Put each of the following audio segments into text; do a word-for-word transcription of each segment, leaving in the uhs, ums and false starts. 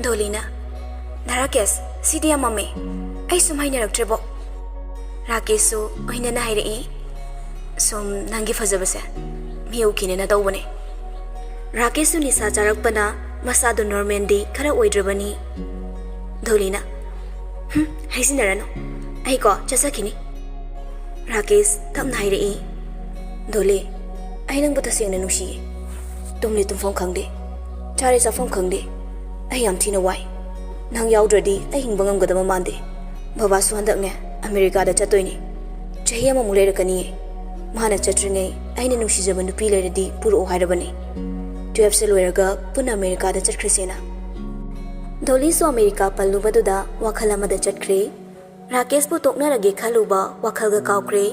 ꯗꯣꯂꯤꯅ, "ꯗꯥ ꯔꯥꯀꯦꯁ, ꯁꯤꯗꯤ ꯌꯥꯝ ꯃꯝꯃꯦ꯫ ꯑꯩ ꯁꯨꯝ ꯍꯩꯅꯔꯛꯇ꯭ꯔꯦꯕꯣ꯫" ꯔꯥꯀꯦꯁꯁꯨ ꯑꯣꯏꯅꯅ ꯍꯥꯏꯔꯛꯏ, "ꯁꯨꯝ ꯅꯪꯒꯤ ꯐꯖꯕꯁꯦ ꯃꯤ ꯎꯈꯤꯅꯦꯅ ꯇꯧꯕꯅꯦ꯫" ꯔꯥꯀꯦꯁꯁꯨ ꯅꯤꯁꯥ ꯆꯥꯔꯛꯄꯅ ꯃꯁꯥꯗꯣ ꯅꯣꯔꯃꯦꯜꯗꯤ ꯈꯔ ꯑꯣꯏꯗ꯭ꯔꯕꯅꯤ꯫ ꯗꯣꯂꯤꯅ, "ꯍꯨꯝ, ꯍꯥꯏꯖꯤꯟꯅꯔꯅꯨ꯫ ꯑꯩꯀꯣ ꯆꯠꯆꯈꯤꯅꯤ꯫" ꯔꯥꯀꯦꯁ ꯇꯞꯅ ꯍꯥꯏꯔꯛꯏ, "ꯗꯣꯂꯤ, ꯑꯩ ꯅꯪꯕꯨ ꯇꯁꯦꯡꯅ ꯅꯨꯡꯁꯤꯌꯦ꯫ ꯇꯨꯝꯂꯤ ꯇꯨꯝꯐꯝ ꯈꯪꯗꯦ, ꯆꯥꯔꯤ ꯆꯥꯐꯝ ꯈꯪꯗꯦ꯫ ꯑꯩ ꯌꯥꯝ ꯊꯤꯅ ꯋꯥꯏ꯫ ꯅꯪ ꯌꯥꯎꯗ꯭ꯔꯗꯤ ꯑꯩ ꯍꯤꯡꯕ ꯉꯝꯒꯗꯕ ꯃꯥꯟꯗꯦ꯫ ꯕꯕꯥꯁꯨ ꯍꯟꯗꯛꯅꯦ ꯑꯃꯦꯔꯤꯀꯥꯗ ꯆꯠꯇꯣꯏꯅꯤ꯫ ꯆꯍꯤ ꯑꯃꯃꯨꯛ ꯂꯩꯔꯛꯀꯅꯤꯌꯦ꯫ ꯃꯥꯅ ꯆꯠꯇ꯭ꯔꯤꯉꯩ ꯑꯩꯅ ꯅꯨꯡꯁꯤꯖꯕ ꯅꯨꯄꯤ ꯂꯩꯔꯗꯤ ꯄꯨꯔꯛꯑꯣ ꯍꯥꯏꯔꯕꯅꯤ꯫ ꯇꯨꯌꯦꯜꯐꯁꯦ ꯂꯣꯏꯔꯒ ꯄꯨꯟꯅ ꯑꯃꯦꯔꯤꯀꯥꯗ ꯆꯠꯈ꯭ꯔꯁꯦꯅ꯫" ꯗꯣꯂꯤꯁꯨ ꯑꯃꯦꯔꯤꯀꯥ ꯄꯜꯂꯨꯕꯗꯨꯗ ꯋꯥꯈꯜ ꯑꯃꯗ ꯆꯠꯈ꯭ꯔꯦ꯫ ꯔꯥꯀꯦꯁꯄꯨ ꯇꯣꯛꯅꯔꯒꯦ ꯈꯜꯂꯨꯕ ꯋꯥꯈꯜꯒ ꯀꯥꯎꯈ꯭ꯔꯦ꯫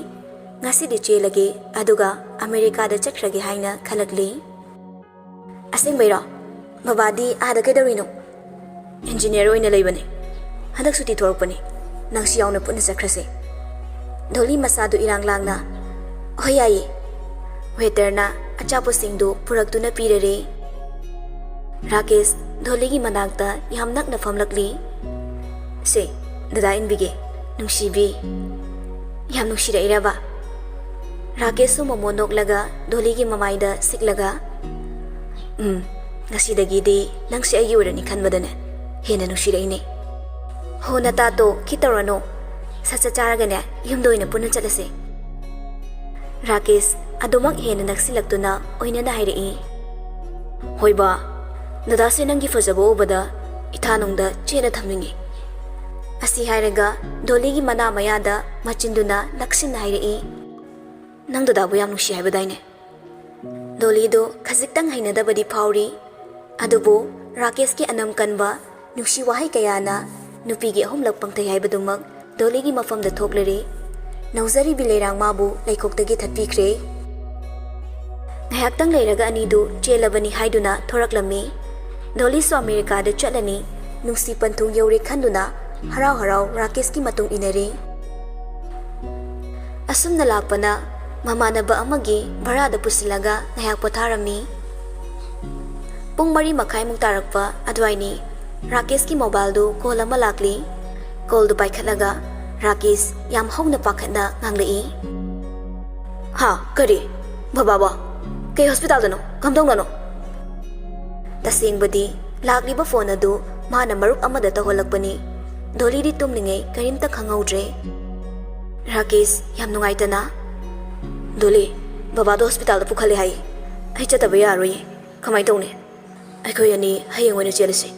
ꯉꯁꯤꯗꯤ ꯆꯦꯜꯂꯒꯦ, ꯑꯗꯨꯒ ꯑꯃꯦꯔꯤꯀꯥꯗ ꯆꯠꯈ꯭ꯔꯒꯦ ꯍꯥꯏꯅ ꯈꯜꯂꯛꯂꯤ꯫ "ꯑꯁꯦꯡꯕꯩꯔꯣ? ꯕꯕꯥꯗꯤ ꯑꯥꯗ ꯀꯩꯗꯧꯔꯤꯅꯣ?" "ꯏꯟꯖꯤꯅꯤꯌꯔ ꯑꯣꯏꯅ ꯂꯩꯕꯅꯦ꯫ ꯍꯟꯗꯛ ꯁꯨꯇꯤ ꯊꯣꯔꯛꯄꯅꯦ꯫ ꯅꯪꯁꯨ ꯌꯥꯎꯅ ꯄꯨꯟꯅ ꯆꯠꯈ꯭ꯔꯁꯦ꯫" ꯗꯣꯂꯤ ꯃꯁꯥꯗꯨ ꯏꯔꯥꯡ ꯂꯥꯡꯅ, "ꯍꯣꯏ, ꯌꯥꯏꯌꯦ꯫" ꯋꯦꯇꯔꯅ ꯑꯆꯥꯄꯣꯠꯁꯤꯡꯗꯨ ꯄꯨꯔꯛꯇꯨꯅ ꯄꯤꯔꯔꯦ꯫ ꯔꯥꯀꯦꯁ ꯗꯣꯂꯤꯒꯤ ꯃꯅꯥꯛꯇ ꯌꯥꯝ ꯅꯛꯅ ꯐꯝꯂꯛꯂꯤ꯫ "ꯁꯦ, ꯗꯗꯥ ꯏꯟꯕꯤꯒꯦ, ꯅꯨꯡꯁꯤꯕꯤ꯫" "ꯌꯥꯝ ꯅꯨꯡꯁꯤꯔꯛꯏꯔꯕ?" ꯔꯥꯀꯦꯁꯁꯨ ꯃꯣꯃꯣ ꯅꯣꯛꯂꯒ ꯗꯣꯂꯤꯒꯤ ꯃꯃꯥꯏꯗ ꯁꯤꯛꯂꯒ, "ꯎꯝ, ꯉꯁꯤꯗꯒꯤꯗꯤ ꯅꯪꯁꯦ ꯑꯩꯒꯤ ꯑꯣꯏꯔꯅꯤ ꯈꯟꯕꯗꯅꯦ ꯍꯦꯟꯅ ꯅꯨꯡꯁꯤꯔꯛꯏꯅꯦ꯫" "ꯍꯣ, ꯅꯇꯥꯇꯣ ꯈꯤꯠ ꯇꯧꯔꯅꯣ꯫ ꯁꯠ ꯁꯠ ꯆꯥꯔꯒꯅꯦ ꯌꯨꯝꯗ ꯑꯣꯏꯅ ꯄꯨꯟꯅ ꯆꯠꯂꯁꯦ꯫" ꯔꯥꯀꯦꯁ ꯑꯗꯨꯃꯛ ꯍꯦꯟꯅ ꯅꯛꯁꯤꯜꯂꯛꯇꯨꯅ ꯑꯣꯏꯅꯅ ꯍꯥꯏꯔꯛꯏ꯫ "ꯍꯣꯏꯕ, ꯗꯗꯥꯁꯦ ꯅꯪꯒꯤ ꯐꯖꯕ ꯎꯕꯗ ꯏꯊꯥꯅꯨꯡꯗ ꯆꯦꯠꯅ ꯊꯝꯅꯤꯡꯉꯤ꯫" ꯑꯁꯤ ꯍꯥꯏꯔꯒ ꯗꯣꯂꯤꯒꯤ ꯃꯅꯥ ꯃꯌꯥꯗ ꯃꯆꯤꯟꯗꯨꯅ ꯅꯛꯁꯤꯟꯅ ꯍꯥꯏꯔꯛꯏ꯫ "ꯅꯪ ꯗꯗꯥꯕꯨ ꯌꯥꯝ ꯅꯨꯡꯁꯤ ꯍꯥꯏꯕꯗꯥꯏꯅꯦ?" ꯗꯣꯂꯤꯗꯨ ꯈꯖꯤꯛꯇꯪ ꯍꯩꯅꯗꯕꯗꯤ ꯐꯥꯎꯔꯤ, ꯑꯗꯨꯕꯨ ꯔꯥꯀꯦꯁꯀꯤ ꯑꯅꯝ ꯀꯟꯕ ꯅꯨꯡꯁꯤ ꯋꯥꯍꯩ ꯀꯌꯥꯅ ꯅꯨꯄꯤꯒꯤ ꯑꯍꯨꯝꯂꯛ ꯄꯪꯊꯩ ꯍꯥꯏꯕꯗꯨꯃꯛ ꯗꯣꯂꯤꯒꯤ ꯃꯐꯝꯗ ꯊꯣꯛꯂꯔꯦ꯫ ꯅꯧꯖꯔꯤꯕꯤ ꯂꯩꯔꯥꯡ ꯃꯥꯕꯨ ꯂꯩꯈꯣꯛꯇꯒꯤ ꯊꯠꯄꯤꯈ꯭ꯔꯦ꯫ ꯉꯥꯏꯍꯥꯛꯇꯪ ꯂꯩꯔꯒ ꯑꯅꯤꯗꯨ ꯆꯦꯜꯂꯕꯅꯤ ꯍꯥꯏꯗꯨꯅ ꯊꯣꯔꯛꯂꯝꯃꯤ꯫ ꯗꯣꯂꯤꯁꯨ ꯑꯃꯦꯔꯤꯀꯥꯗ ꯆꯠꯂꯅꯤ, ꯅꯨꯡꯁꯤ ꯄꯟꯊꯨꯡ ꯌꯧꯔꯦ ꯈꯟꯗꯨꯅ ꯍꯔꯥꯎ ꯍꯔꯥꯎ ꯔꯥꯀꯦꯁꯀꯤ ꯃꯇꯨꯡ ꯏꯟꯅꯔꯦ꯫ ꯑꯁꯨꯝꯅ ꯂꯥꯛꯄꯅ ꯃꯃꯥꯟꯅꯕ ꯑꯃꯒꯤ ꯚꯔꯥꯗ ꯄꯨꯁꯤꯜꯂꯒ ꯉꯥꯏꯍꯥꯛ ꯄꯣꯊꯥꯔꯝꯃꯤ꯫ ꯄꯨꯡ ꯃꯔꯤ ꯃꯈꯥꯏꯃꯨꯛ ꯇꯥꯔꯛꯄ ꯑꯗꯨꯋꯥꯏꯅꯤ꯫ ꯔꯥꯀꯦꯁꯀꯤ ꯃꯣꯕꯥꯏꯜꯗꯨ ꯀꯣꯜ ꯑꯃ ꯂꯥꯛꯂꯤ꯫ ꯀꯣꯜꯗꯨ ꯄꯥꯏꯈꯠꯂꯒ ꯔꯥꯀꯦꯁ ꯌꯥꯝ ꯍꯧꯅ ꯄꯥꯈꯠꯅ ꯉꯥꯡꯂꯛꯏ꯫ "ꯍꯥ, ꯀꯔꯤ? ꯕꯕꯥꯕꯣ? ꯀꯩ ꯍꯣꯁꯄꯤꯇꯥꯜꯗꯅꯣ? ꯀꯝꯗꯧꯅꯅꯣ?" ꯇꯁꯦꯡꯕꯗꯤ ꯂꯥꯛꯂꯤꯕ ꯐꯣꯟ ꯑꯗꯨ ꯃꯥꯅ ꯃꯔꯨꯞ ꯑꯃꯗ ꯇꯧꯍꯜꯂꯛꯄꯅꯤ꯫ ꯗꯣꯂꯤꯗꯤ ꯇꯨꯝꯂꯤꯉꯩ ꯀꯔꯤꯝꯇ ꯈꯪꯍꯧꯗ꯭ꯔꯦ꯫ ꯔꯥꯀꯦꯁ ꯌꯥꯝ ꯅꯨꯡꯉꯥꯏꯇꯅ, "ꯗꯣꯂꯤ, ꯕꯕꯥꯗꯣ ꯍꯣꯁꯄꯤꯇꯥꯜꯗ ꯄꯨꯈꯠꯂꯦ ꯍꯥꯏ꯫ ꯑꯩ ꯆꯠꯇꯕ ꯌꯥꯔꯣꯏꯌꯦ꯫ ꯀꯃꯥꯏꯅ ꯇꯧꯅꯤ? ꯑꯩꯈꯣꯏ ꯑꯅꯤ ꯍꯌꯦꯡ ꯑꯣꯏꯅ ꯆꯦꯜꯂꯁꯤ꯫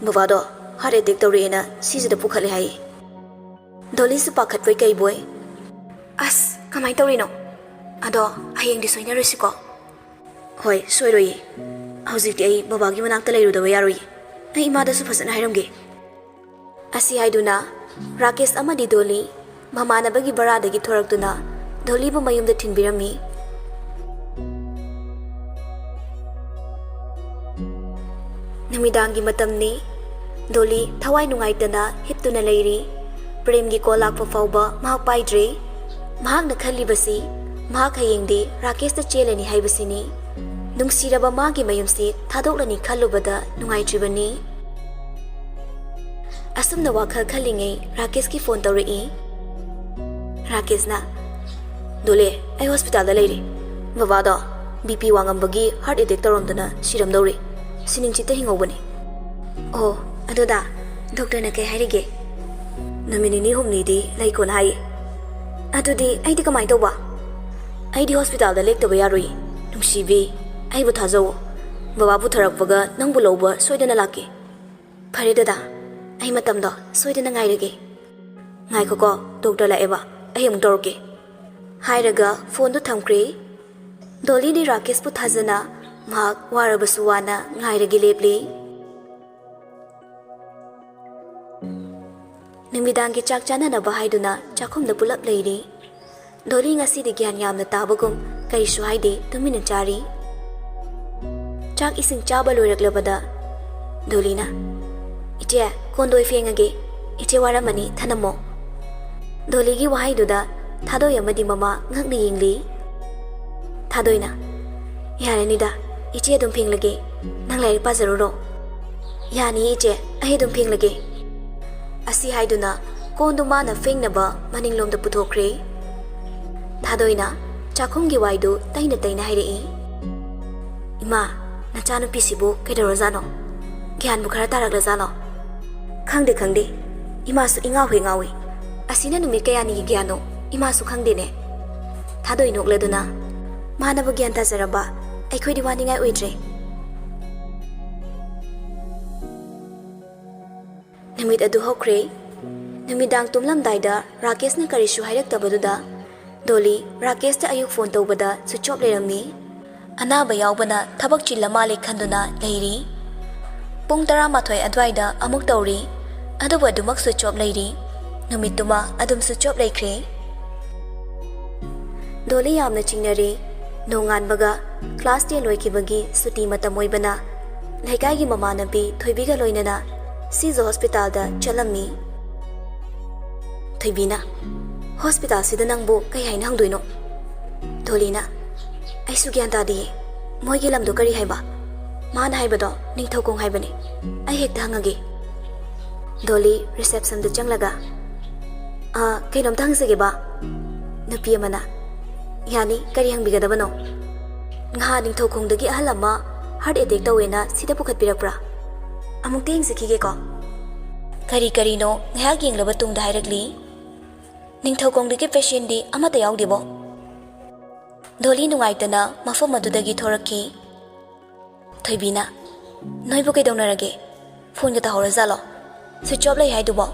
ꯕꯕꯥꯗꯣ ꯍꯥꯔꯠ ꯑꯦꯇꯦꯛ ꯇꯧꯔꯛꯑꯦꯅ ꯁꯤꯁꯤꯗ ꯄꯨꯈꯠꯂꯦ ꯍꯥꯏꯌꯦ꯫" ꯗꯣꯂꯤꯁꯨ ꯄꯥꯈꯠꯄꯣꯏ ꯀꯩꯕꯣꯏ, "ꯑꯁ, ꯀꯃꯥꯏꯅ ꯇꯧꯔꯤꯅꯣ? ꯑꯗꯣ ꯍꯌꯦꯡꯗꯤ ꯁꯣꯏꯅꯔꯣꯏꯁꯤꯀꯣ?" "ꯍꯣꯏ, ꯁꯣꯏꯔꯣꯏꯌꯦ꯫ ꯍꯧꯖꯤꯛꯇꯤ ꯑꯩ ꯕꯕꯥꯒꯤ ꯃꯅꯥꯛꯇ ꯂꯩꯔꯨꯗꯕ ꯌꯥꯔꯣꯏꯌꯦ꯫ ꯑꯩ ꯏꯃꯥꯗꯁꯨ ꯐꯖꯅ ꯍꯥꯏꯔꯝꯒꯦ꯫" ꯑꯁꯤ ꯍꯥꯏꯗꯨꯅ ꯔꯥꯀꯦꯁ ꯑꯃꯗꯤ ꯗꯣꯂꯤ ꯃꯃꯥꯟꯅꯕꯒꯤ ꯚꯔꯥꯗꯒꯤ ꯊꯣꯔꯛꯇꯨꯅ ꯗꯣꯂꯤꯕꯨ ꯃꯌꯨꯝꯗ ꯊꯤꯟꯕꯤꯔꯝꯃꯤ꯫ ꯅꯨꯃꯤꯗꯥꯡꯒꯤ ꯃꯇꯝꯅꯤ꯫ ꯗꯣꯂꯤ ꯊꯋꯥꯏ ꯅꯨꯡꯉꯥꯏꯇꯅ ꯍꯤꯞꯇꯨꯅ ꯂꯩꯔꯤ꯫ ꯄ꯭ꯔꯦꯝꯒꯤ ꯀꯣꯜ ꯂꯥꯛꯄ ꯐꯥꯎꯕ ꯃꯍꯥꯛ ꯄꯥꯏꯗ꯭ꯔꯦ꯫ ꯃꯍꯥꯛꯅ ꯈꯜꯂꯤꯕꯁꯤ ꯃꯍꯥꯛ ꯍꯌꯦꯡꯗꯤ ꯔꯥꯀꯦꯁꯇ ꯆꯦꯜꯂꯅꯤ ꯍꯥꯏꯕꯁꯤꯅꯤ꯫ ꯅꯨꯡꯁꯤꯔꯕ ꯃꯥꯒꯤ ꯃꯌꯨꯝꯁꯤ ꯊꯥꯗꯣꯛꯂꯅꯤ ꯈꯜꯂꯨꯕꯗ ꯅꯨꯡꯉꯥꯏꯇ꯭ꯔꯤꯕꯅꯤ꯫ ꯑꯁꯨꯝꯅ ꯋꯥꯈꯜ ꯈꯜꯂꯤꯉꯩ ꯔꯥꯀꯦꯁꯀꯤ ꯐꯣꯟ ꯇꯧꯔꯛꯏ꯫ ꯔꯥꯀꯦꯁꯅ, "ꯗꯣꯂꯦ, ꯑꯩ ꯍꯣꯁꯄꯤꯇꯥꯜꯗ ꯂꯩꯔꯤ꯫ ꯕꯕꯥꯗꯣ ꯕꯤ ꯄꯤ ꯋꯥꯡꯉꯝꯕꯒꯤ ꯍꯥꯔꯠ ꯑꯦꯇꯦꯛ ꯇꯧꯔꯝꯗꯅ ꯁꯤꯔꯝꯗꯧꯔꯦ꯫ ꯁꯤꯅꯤꯡꯆꯤꯠꯇ ꯍꯤꯡꯍꯧꯕꯅꯤ꯫" "ꯑꯣ, ꯑꯗꯨꯗ ꯗꯣꯛꯇꯔꯅ ꯀꯩ ꯍꯥꯏꯔꯤꯒꯦ?" "ꯅꯨꯃꯤꯠ ꯅꯤꯅꯤ ꯍꯨꯝꯅꯤꯗꯤ ꯂꯩꯀꯣꯅ ꯍꯥꯏꯌꯦ꯫" "ꯑꯗꯨꯗꯤ ꯑꯩꯗꯤ ꯀꯃꯥꯏꯅ ꯇꯧꯕ?" "ꯑꯩꯗꯤ ꯍꯣꯁꯄꯤꯇꯥꯜꯗ ꯂꯦꯛꯇꯕ ꯌꯥꯔꯣꯏꯌꯦ꯫ ꯅꯨꯡꯁꯤꯕꯤ, ꯑꯩꯕꯨ ꯊꯥꯖꯧꯑꯣ꯫ ꯕꯕꯥ ꯄꯨꯊꯔꯛꯄꯒ ꯅꯪꯕꯨ ꯂꯧꯕ ꯁꯣꯏꯗꯅ ꯂꯥꯛꯀꯦ꯫" "ꯐꯔꯦ ꯗꯗꯥ, ꯑꯩ ꯃꯇꯝꯗꯣ ꯁꯣꯏꯗꯅ ꯉꯥꯏꯔꯒꯦ꯫" "ꯉꯥꯏꯈꯣꯀꯣ, ꯗꯣꯛꯇꯔ ꯂꯥꯛꯑꯦꯕ, ꯑꯩ ꯑꯃꯨꯛ ꯇꯧꯔꯛꯀꯦ꯫" ꯍꯥꯏꯔꯒ ꯐꯣꯟꯗꯨ ꯊꯝꯈ꯭ꯔꯦ꯫ ꯗꯣꯂꯤꯗꯤ ꯔꯥꯀꯦꯁꯄꯨ ꯊꯥꯖꯅ ꯃꯍꯥꯛ ꯋꯥꯔꯕꯁꯨ ꯋꯥꯅ ꯉꯥꯏꯔꯒꯦ ꯂꯦꯞꯂꯤ꯫ ꯅꯨꯃꯤꯗꯥꯡꯒꯤ ꯆꯥꯛ ꯆꯥꯅꯅꯕ ꯍꯥꯏꯗꯨꯅ ꯆꯥꯛꯈꯨꯝꯗ ꯄꯨꯂꯞ ꯂꯩꯔꯤ꯫ ꯗꯣꯂꯤ ꯉꯁꯤꯗꯤ ꯒ꯭ꯌꯥꯟ ꯌꯥꯝꯅ ꯇꯥꯕꯒꯨꯝ ꯀꯔꯤꯁꯨ ꯍꯥꯏꯗꯦ, ꯇꯨꯃꯤꯟꯅ ꯆꯥꯔꯤ꯫ ꯆꯥꯛ ꯏꯁꯤꯡ ꯆꯥꯕ ꯂꯣꯏꯔꯛꯂꯕꯗ ꯗꯣꯂꯤꯅ, "ꯏꯆꯦ, ꯀꯣꯟꯗꯣꯏ ꯐꯦꯡꯉꯒꯦ꯫ ꯏꯆꯦ ꯋꯥꯔꯝꯃꯅꯤ, ꯊꯅꯝꯃꯣ꯫" ꯗꯣꯂꯤꯒꯤ ꯋꯥꯍꯩꯗꯨꯗ ꯊꯥꯗꯣꯏ ꯑꯃꯗꯤ ꯃꯃꯥ ꯉꯛꯅ ꯌꯦꯡꯂꯤ꯫ ꯊꯥꯗꯣꯏꯅ, "ꯌꯥꯔꯅꯤꯗ, ꯏꯆꯦ ꯑꯗꯨꯝ ꯐꯦꯡꯂꯒꯦ꯫ ꯅꯪ ꯂꯥꯏꯔꯤꯛ ꯄꯥꯖꯔꯨꯔꯣ꯫" "ꯌꯥꯅꯤ ꯏꯆꯦ, ꯑꯩ ꯑꯗꯨꯝ ꯐꯦꯡꯂꯒꯦ"꯫ ꯑꯁꯤ ꯍꯥꯏꯗꯨꯅ ꯀꯣꯟꯗꯨ ꯃꯥꯅ ꯐꯦꯡꯅꯕ ꯃꯅꯤꯡꯂꯣꯝꯗ ꯄꯨꯊꯣꯛꯈ꯭ꯔꯦ꯫ ꯊꯥꯗꯣꯏꯅ ꯆꯥꯛꯈꯨꯝꯒꯤ ꯋꯥꯏꯗꯨ ꯇꯩꯅ ꯇꯩꯅ ꯍꯥꯏꯔꯛꯏ꯫ "ꯏꯃꯥ, ꯅꯆꯥꯅꯨꯄꯤꯁꯤꯕꯨ ꯀꯩꯗꯧꯔꯖꯥꯠꯅꯣ? ꯒ꯭ꯌꯥꯟꯕꯨ ꯈꯔ ꯇꯥꯔꯛꯂꯖꯥꯠꯂꯣ?" "ꯈꯪꯗꯦ, ꯈꯪꯗꯦ꯫ ꯏꯃꯥꯁꯨ ꯏꯉꯥꯎ ꯍꯦꯛ ꯉꯥꯎꯏ꯫ ꯑꯁꯤꯅ ꯅꯨꯃꯤꯠ ꯀꯌꯥꯅꯤꯒꯤ ꯒ꯭ꯌꯥꯟꯅꯣ? ꯏꯃꯥꯁꯨ ꯈꯪꯗꯦꯅꯦ"꯫ ꯊꯥꯗꯣꯏ ꯅꯣꯛꯂꯗꯨꯅ, "ꯃꯥꯅꯕꯨ ꯒ꯭ꯌꯥꯟ ꯇꯥꯖꯔꯕ, ꯑꯩꯈꯣꯏꯗꯤ ꯋꯥꯅꯤꯡꯉꯥꯏ ꯑꯣꯏꯗ꯭ꯔꯦ"꯫ ꯅꯨꯃꯤꯠ ꯑꯗꯨ ꯍꯧꯈ꯭ꯔꯦ꯫ ꯅꯨꯃꯤꯗꯥꯡ ꯇꯨꯝꯂꯝꯗꯥꯏꯗ ꯔꯥꯀꯦꯁꯅ ꯀꯔꯤꯁꯨ ꯍꯥꯏꯔꯛꯇꯕꯗꯨꯗ ꯗꯣꯂꯤ ꯔꯥꯀꯦꯁꯇ ꯑꯌꯨꯛ ꯐꯣꯟ ꯇꯧꯕꯗ switch off ꯂꯩꯔꯝꯃꯤ꯫ ꯑꯅꯥꯕ ꯌꯥꯎꯕꯅ ꯊꯕꯛ ꯆꯤꯜꯂ ꯃꯥꯜꯂꯦ ꯈꯟꯗꯨꯅ ꯂꯩꯔꯤ꯫ ꯄꯨꯡ ꯇꯔꯥꯃꯥꯊꯣꯏ ꯑꯗꯨꯋꯥꯏꯗ ꯑꯃꯨꯛ ꯇꯧꯔꯤ, ꯑꯗꯨꯕꯨ ꯑꯗꯨꯃꯛ switch off ꯂꯩꯔꯤ꯫ ꯅꯨꯃꯤꯠꯇꯨꯃ ꯑꯗꯨꯝ switch off ꯂꯩꯈ꯭ꯔꯦ꯫ ꯗꯣꯂꯤ ꯌꯥꯝꯅ ꯆꯤꯡꯅꯔꯦ꯫ ꯅꯣꯡꯉꯥꯟꯕꯒ class ten ꯂꯣꯏꯈꯤꯕꯒꯤ ꯁꯨꯇꯤ ꯃꯇꯝ ꯑꯣꯏꯕꯅ ꯂꯩꯀꯥꯏꯒꯤ ꯃꯃꯥꯟꯅꯕꯤ ꯊꯣꯏꯕꯤꯒ ꯂꯣꯏꯅꯅ ꯁꯤꯖ ꯍꯣꯁꯄꯤꯇꯥꯜꯗ ꯆꯠꯂꯝꯃꯤ꯫ ꯊꯣꯏꯕꯤꯅ, "ꯍꯣꯁꯄꯤꯇꯥꯜꯁꯤꯗ ꯅꯪꯕꯨ ꯀꯩ ꯍꯥꯏꯅ ꯍꯪꯗꯣꯏꯅꯣ?" ꯗꯣꯂꯤꯅ, "ꯑꯩꯁꯨ ꯒ꯭ꯌꯥꯟ ꯇꯥꯗꯤꯌꯦ꯫ ꯃꯣꯏꯒꯤ ꯂꯝꯗꯣ ꯀꯔꯤ ꯍꯥꯏꯕ? ꯃꯥꯅ ꯍꯥꯏꯕꯗꯣ ꯅꯤꯡꯊꯧꯈꯣꯡ ꯍꯥꯏꯕꯅꯤ꯫ ꯑꯩ ꯍꯦꯛꯇ ꯍꯪꯉꯒꯦ"꯫ ꯗꯣꯂꯤ receptionꯗ ꯆꯪꯂꯒ, "ꯑ, ꯀꯩꯅꯣꯝꯇ ꯍꯪꯖꯒꯦꯕ"꯫ ꯅꯨꯄꯤ ꯑꯃꯅ, "ꯌꯥꯅꯤ, ꯀꯔꯤ ꯍꯪꯕꯤꯒꯗꯕꯅꯣ?" "ꯉꯍꯥꯟ ꯅꯤꯡꯊꯧꯈꯣꯡꯗꯒꯤ ꯑꯍꯜ ꯑꯃ heart attack ꯇꯧꯋꯦꯅ ꯁꯤꯗ ꯄꯨꯈꯠꯄꯤꯔꯛꯄ꯭ꯔꯥ? ꯑꯃꯨꯛꯇ ꯌꯦꯡꯖꯈꯤꯒꯦꯀꯣ"꯫ "ꯀꯔꯤ ꯀꯔꯤꯅꯣ ꯉꯥꯏꯍꯥꯛ ꯌꯦꯡꯂꯕ ꯇꯨꯡꯗ ꯍꯥꯏꯔꯛꯂꯤ"꯫ "ꯅꯤꯡꯊꯧꯈꯣꯡꯗꯒꯤ patientꯗꯤ ꯑꯃꯠꯇ ꯌꯥꯎꯗꯦꯕꯣ"꯫ ꯗꯣꯂꯤ ꯅꯨꯡꯉꯥꯏꯇꯅ ꯃꯐꯝ ꯑꯗꯨꯗꯒꯤ ꯊꯣꯔꯛꯈꯤ꯫ ꯊꯣꯏꯕꯤꯅ, "ꯅꯣꯏꯕꯨ ꯀꯩꯗꯧꯅꯔꯒꯦ? ꯐꯣꯟꯒ ꯇꯧꯍꯧꯔꯖꯥꯠꯂꯣ? Switch off ꯂꯩ ꯍꯥꯏꯗꯨꯕꯣ?"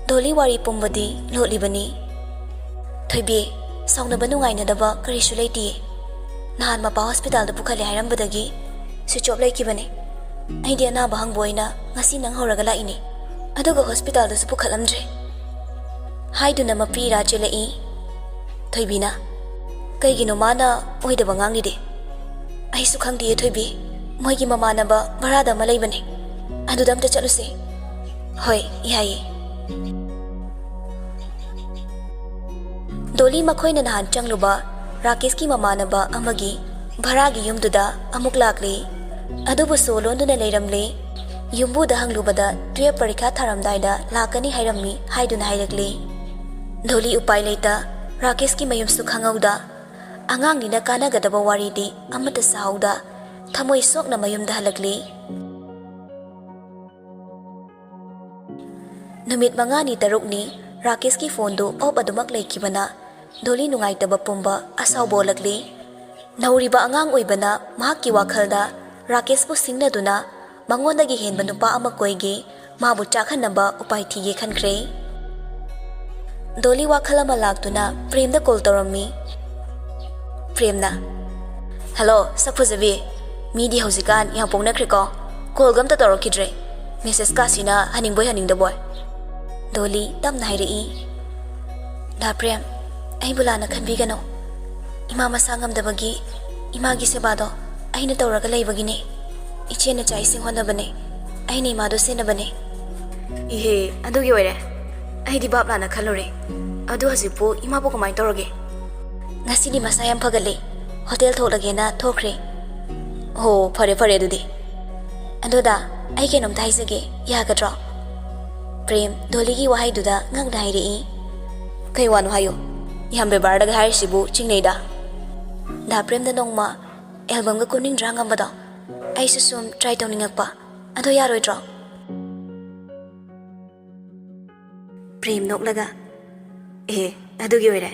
ꯗꯣꯂꯤ ꯋꯥꯔꯤ ꯄꯨꯝꯕꯗꯤ ꯂꯣꯠꯂꯤꯕꯅꯤ꯫ "ꯊꯣꯏꯕꯤ, ꯁꯥꯎꯅꯕ ꯅꯨꯡꯉꯥꯏꯅꯗꯕ ꯀꯔꯤꯁꯨ ꯂꯩꯇꯤꯌꯦ꯫ ꯅꯍꯥꯟ ꯃꯄꯥ ꯍꯣꯁꯄꯤꯇꯥꯜꯗ ꯄꯨꯈꯠꯂꯦ ꯍꯥꯏꯔꯝꯕꯗꯒꯤ switch off ꯂꯩꯈꯤꯕꯅꯦ꯫ ꯑꯩꯗꯤ ꯑꯅꯥꯕ ꯍꯪꯕ ꯑꯣꯏꯅ ꯉꯁꯤ ꯅꯪ ꯍꯧꯔꯒ ꯂꯥꯛꯏꯅꯦ꯫ ꯑꯗꯨꯒ ꯍꯣꯁꯄꯤꯇꯥꯜꯗꯁꯨ ꯄꯨꯈꯠꯂꯝꯗ꯭ꯔꯦ"꯫ ꯍꯥꯏꯗꯨꯅ ꯃꯄꯤ ꯏꯔꯥ ꯆꯦꯜꯂꯛꯏ꯫ ꯊꯣꯏꯕꯤꯅ, "ꯀꯩꯒꯤꯅꯣ ꯃꯥꯅ ꯑꯣꯏꯗꯕ ꯉꯥꯡꯂꯤꯗꯤ?" "ꯑꯩꯁꯨ ꯈꯪꯗꯤꯌꯦ ꯊꯣꯏꯕꯤ, ꯃꯣꯏꯒꯤ ꯃꯃꯥꯟꯅꯕ ꯚꯔꯥꯗ ꯑꯃ ꯂꯩꯕꯅꯦ, ꯑꯗꯨꯗ ꯑꯝꯇ ꯆꯠꯂꯨꯁꯦ"꯫ "ꯍꯣꯏ, ꯌꯥꯏꯌꯦ"꯫ ꯗꯣꯂꯤ ꯃꯈꯣꯏꯅ ꯅꯍꯥꯟ ꯆꯪꯂꯨꯕ ꯔꯥꯀꯦꯁꯀꯤ ꯃꯃꯥꯟꯅꯕ ꯑꯃꯒꯤ ꯚꯔꯥꯒꯤ ꯌꯨꯝꯗꯨꯗ ꯑꯃꯨꯛ ꯂꯥꯛꯂꯤ꯫ ꯑꯗꯨꯕꯨ ꯁꯣ ꯂꯣꯟꯗꯨꯅ ꯂꯩꯔꯝꯂꯦ꯫ ꯌꯨꯝꯕꯨꯗ ꯍꯪꯂꯨꯕꯗ ꯇꯨꯌꯦꯜꯐ ꯄꯔꯤꯈꯥ ꯊꯥꯔꯝꯗꯥꯏꯗ ꯂꯥꯛꯀꯅꯤ ꯍꯥꯏꯔꯝꯃꯤ ꯍꯥꯏꯗꯨꯅ ꯍꯥꯏꯔꯛꯂꯦ꯫ ꯗꯣꯂꯤ ꯎꯄꯥꯏ ꯂꯩꯇ ꯔꯥꯀꯦꯁꯀꯤ ꯃꯌꯨꯝꯁꯨ ꯈꯪꯍꯧꯗ, ꯑꯉꯥꯡꯅꯤꯅ ꯀꯥꯟꯅꯒꯗꯕ ꯋꯥꯔꯤꯗꯤ ꯑꯃꯠꯇ ꯁꯥꯍꯧꯗ, ꯊꯃꯣꯏ ꯁꯣꯛꯅ ꯃꯌꯨꯝꯗ ꯍꯜꯂꯛꯂꯦ꯫ ꯅꯨꯃꯤꯠ ꯃꯉꯥꯅꯤ ꯇꯔꯨꯛꯅꯤ ꯔꯥꯀꯦꯁꯀꯤ ꯐꯣꯟꯗꯨ ꯑꯣꯞ ꯑꯗꯨꯃꯛ ꯂꯩꯈꯤꯕꯅ ꯗꯣꯂꯤ ꯅꯨꯡꯉꯥꯏꯇꯕ ꯄꯨꯝꯕ ꯑꯁꯥꯎꯕ ꯑꯣꯜꯂꯛꯂꯤ꯫ ꯅꯧꯔꯤꯕ ꯑꯉꯥꯡ ꯑꯣꯏꯕꯅ ꯃꯍꯥꯛꯀꯤ ꯋꯥꯈꯜꯗ ꯔꯥꯀꯦꯁꯄꯨ ꯁꯤꯡꯅꯗꯨꯅ ꯃꯉꯣꯟꯗꯒꯤ ꯍꯦꯟꯕ ꯅꯨꯄꯥ ꯑꯃ ꯀꯣꯏꯒꯦ, ꯃꯥꯕꯨ ꯆꯥꯛꯍꯟꯅꯕ ꯎꯄꯥꯏ ꯊꯤꯒꯦ ꯈꯟꯈ꯭ꯔꯦ꯫ ꯗꯣꯂꯤ ꯋꯥꯈꯜ ꯑꯃ ꯂꯥꯛꯇꯨꯅ ꯄ꯭ꯔꯦꯝꯗ ꯀꯣꯜ ꯇꯧꯔꯝꯃꯤ꯫ ꯄ꯭ꯔꯦꯝꯅ, "ꯍꯜꯂꯣ, ꯁꯛ ꯐꯖꯕꯤ꯫ ꯃꯤꯗꯤ ꯍꯧꯖꯤꯛꯀꯥꯟ ꯌꯥꯝ ꯄꯣꯡꯅꯈ꯭ꯔꯦꯀꯣ꯫ ꯀꯣꯜꯒ ꯑꯝꯇ ꯇꯧꯔꯛꯈꯤꯗ꯭ꯔꯦ꯫ ꯃꯦꯁꯦꯖ ꯀꯥꯁꯤꯅ ꯍꯟꯅꯤꯡꯕꯣꯏ ꯍꯟꯅꯤꯡꯗꯕꯣꯏ꯫" ꯗꯣꯂꯤ ꯇꯞꯅ ꯍꯥꯏꯔꯛꯏ, "ꯗꯥ ꯄ꯭ꯔꯦꯝ, ꯑꯩꯕꯨ ꯂꯥꯟꯅ ꯈꯟꯕꯤꯒꯅꯨ꯫ ꯏꯃꯥ ꯃꯁꯥ ꯉꯝꯗꯕꯒꯤ ꯏꯃꯥꯒꯤ ꯁꯦꯕꯥꯗꯣ ꯑꯩꯅ ꯇꯧꯔꯒ ꯂꯩꯕꯒꯤꯅꯦ꯫ ꯏꯆꯦꯅ ꯆꯥꯛ ꯏꯁꯤꯡ ꯍꯣꯠꯅꯕꯅꯦ, ꯑꯩꯅ ꯏꯃꯥꯗꯣ ꯁꯦꯟꯅꯕꯅꯦ꯫" "ꯏꯍꯦ, ꯑꯗꯨꯒꯤ ꯑꯣꯏꯔꯦ꯫ ꯑꯩꯗꯤ ꯚꯥꯞ ꯂꯥꯟꯅ ꯈꯜꯂꯨꯔꯦ꯫ ꯑꯗꯨ ꯍꯧꯖꯤꯛꯄꯨ ꯏꯃꯥꯕꯨ ꯀꯃꯥꯏꯅ ꯇꯧꯔꯒꯦ?" "ꯉꯁꯤꯗꯤ ꯃꯁꯥ ꯌꯥꯝ ꯐꯒꯠꯂꯦ꯫ ꯍꯣꯇꯦꯜ ꯊꯣꯛꯂꯒꯦꯅ ꯊꯣꯛꯈ꯭ꯔꯦ꯫" "ꯑꯣ, ꯐꯔꯦ ꯐꯔꯦ ꯑꯗꯨꯗꯤ꯫ ꯑꯗꯣ ꯗꯥ, ꯑꯩ ꯀꯩꯅꯣꯝꯇ ꯍꯥꯏꯖꯒꯦ, ꯌꯥꯒꯗ꯭ꯔꯣ?" ꯄ꯭ꯔꯦꯝ ꯗꯣꯂꯤꯒꯤ ꯋꯥꯍꯩꯗꯨꯗ ꯉꯛꯅ ꯍꯥꯏꯔꯛꯏ꯫ "ꯀꯩ ꯋꯥꯅꯣ ꯍꯥꯏꯌꯨ꯫ ꯌꯥꯝ ꯕꯦꯕꯥꯔꯗꯒ ꯍꯥꯏꯔꯤꯁꯤꯕꯨ ꯆꯤꯡꯅꯩꯗ꯫ ꯗꯥ ꯄ꯭ꯔꯦꯝꯗ ꯅꯣꯡꯃ ꯑꯦꯜꯕꯝꯒ ꯀꯨꯝꯅꯤꯡꯗ꯭ꯔꯥ ꯍꯪꯉꯝꯕꯗꯣ, ꯑꯩꯁꯨ ꯁꯨꯝ ꯇ꯭ꯔꯥꯏ ꯇꯧꯅꯤꯡꯉꯛꯄ꯫ ꯑꯗꯣ ꯌꯥꯔꯣꯏꯗ꯭ꯔꯣ?" ꯄ꯭ꯔꯦꯝ ꯅꯣꯛꯂꯒ, "ꯑꯦ, ꯑꯗꯨꯒꯤ ꯑꯣꯏꯔꯦ꯫